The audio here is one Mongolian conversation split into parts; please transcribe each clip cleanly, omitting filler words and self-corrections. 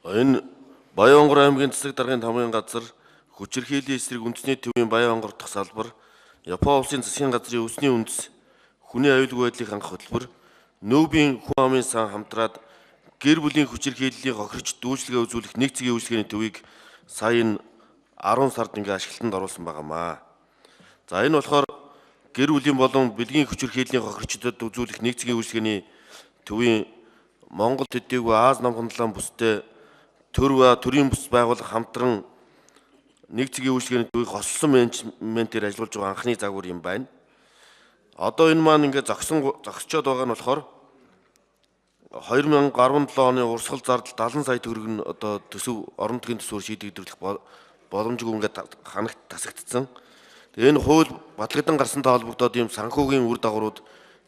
Энэ Баян-Онгор аймгийн засаг даргын тамгын газар хүчирхийллийн эсрэг үндэсний төвийн Баян-Онгор дахь салбар, Япон улсын засгийн газрын үсний үндэс хүний аюулгүй байдлыг хангах хөтөлбөр, нүүбийн хүн амын сан хамтраад гэр бүлийн хүчирхийллийн хохирогчид дүүжлэгээ үзүүлэх нэг цэгийн үйлчилгээний төвийг сая энэ 10 сард ингээ ашиглалтанд оруулсан байгаамаа. За энэ болохоор гэр бүлийн болон бэлгийн хүчирхийллийн хохирогчдод үзүүлэх нэг цэгийн үйлчилгээний төвийн Монгол төдийгүй Ази номхон далайн бүстэй төр ба төрийн бүс байгууллага хамтран нэг цэгийн үйлчилгээний төвийг хосолсон менежментээр ажиллуулж байгаа анхны загвар юм байна. Одоо энэ маань ингээ зогсчод байгаа нь болохоор 2017 оны урсгал зардал 70 сая төгрөг нь одоо төсөв орон нутгийн төсвөөр шийдэгдүүлэх боломжгүй ингээд ханагт тасагдсан. Тэгээ энэ хууль батлагдан гарсантай холбогдоод ийм санхүүгийн үр дагаврууд,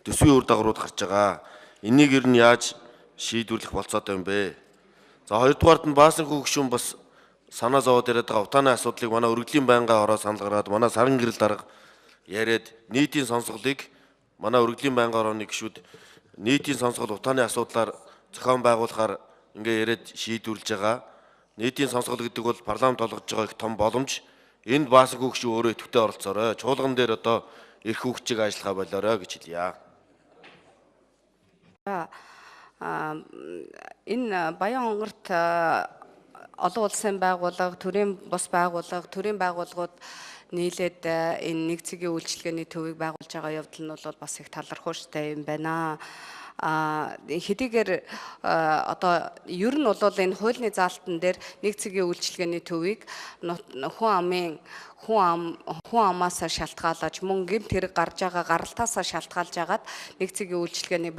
төсвийн үр дагаврууд гарч байгаа. Энийг ер нь яаж шийдвэрлэх болцоотой юм бэ? За хоёрдугаарт нь Баасанхүү гишүүн бас санаа зовоод яриад байгаа утааны асуудлыг манай өргөдлийн байнгын хороо санал гаргаад манай саран гэрэл дарга яриад нийтийн сонсголыг манай өргөдлийн байнгын хорооны гишүүд нийтийн сонсгол утааны асуудлаар зохион байгуулахаар ингээ яриад шийдвэрлэж байгаа. Нийтийн сонсгол гэдэг бол парламент олгож байгаа их том боломж. Энд Баасанхүү гишүүн өөрөө идэвхтэй оролцоорой. Чуулган дээр одоо эрх хүчийг ажиллахаа болоорой гэж хэлье. Энэ Баян-Онгорт олон улсын байгууллага, төрийн бус байгууллага, төрийн байгууллагууд нийлээд энэ нэг цэгийн үйлчилгээний төвийг байгуулж байгаа явдал нь бол бас их талархууштай юм байна. Хэдийгээр одоо ер нь бол энэ хуулийн заалтан дээр нэг цэгийн үйлчилгээний төвийг хүн амын хүн ам хүн амаасаа шалтгаалаж мөн гэмт хэрэг гарч байгаа гаралтаасаа шалтгаалж агаад нэг цэгийн үйлчилгээний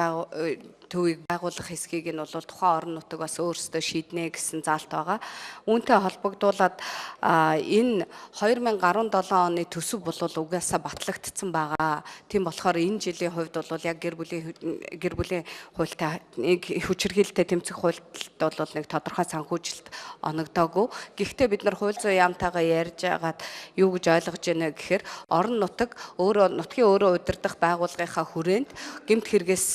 төвийг байгуулах хэсгийг нь бол тухайн орон нутаг бас өөрсдөө шийднэ гэсэн заалт байгаа. Үүнтэй холбогдуулаад энэ 2017 оны төсөв бол угаасаа батлагдсан байгаа. Тийм болохоор энэ жилийн хувьд бол яг гэр бүлийн хуультай хүчирхийлэлтэй тэмцэх хуульд бол нэг тодорхой санхүүжилт оногдоогүй. Гэхдээ бид нар хууль зүйн яамтайгаа ярьж агаад юу гэж ойлгож байна гэхээр орон нутаг өөрөө нутгийн өөрөө удирдах байгууллагынхаа хүрээнд гэмт хэрэгээс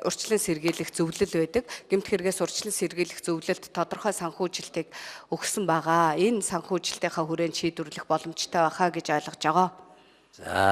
урьдчилан сэргийлэх зөвлөл байдаг. Гэмт хэрэгээс урьдчилан сэргийлэх зөвлөлд тодорхой санхүүжилтийг өгсөн байгаа. Энэ санхүүжилтийнхаа хүрээнд шийдвэрлэх боломжтой байхаа гэж ойлгож байгаа. За.